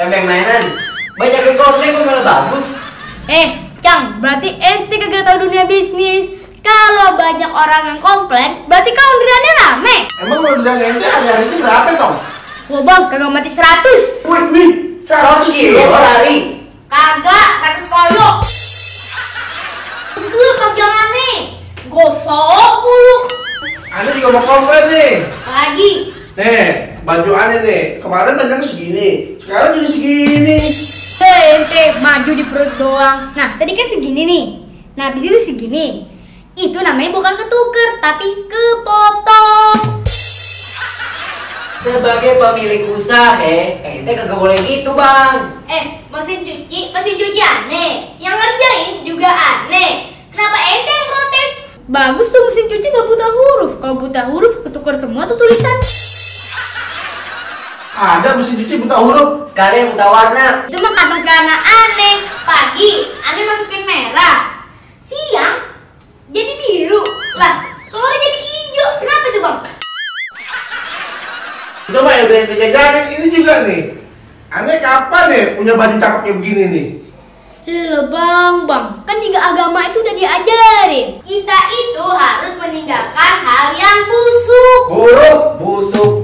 Emang mainan. Banyak yang komplain kok malah bagus. Cang, berarti ente kagak tahu dunia bisnis. Kalau banyak orang yang komplain, berarti kau orderannya rame. Emang orderan ente hari ini berapa dong? Wah bang, kagak mati 100. Wih, 100 kilo per hari. Kagak, 100 koyo. Enggak, kagak aneh. Gosok mulu. Ane juga mau komplain nih. Lagi. Nih, baju aneh nih. Kemarin banyaknya segini, sekarang jadi segini. Ente maju di perut doang. Nah, tadi kan segini nih. Nah, habis itu segini. Itu namanya bukan ketuker, tapi kepotong. Sebagai pemilik usaha, ente kagak boleh gitu, Bang. Mesin cuci aneh. Yang ngerjain juga aneh. Kenapa ente yang protes? Bagus tuh mesin cuci gak buta huruf. Kalau buta huruf ketukar semua tuh tulisan. Ada mesin cuci buta huruf. Sekalian buta warna. Itu mah kantong celana aneh. Pagi aneh masukin merah. Siang jadi biru. Lah, sore jadi hijau. Kenapa tuh bang? Itu mah ya udah ente jajarin. Ini juga nih. Aneh kapan nih punya baju cakep kayak begini nih? Bang, kan di agama itu udah diajarin. Kita itu harus meninggalkan hal yang busuk. Buruk, busuk.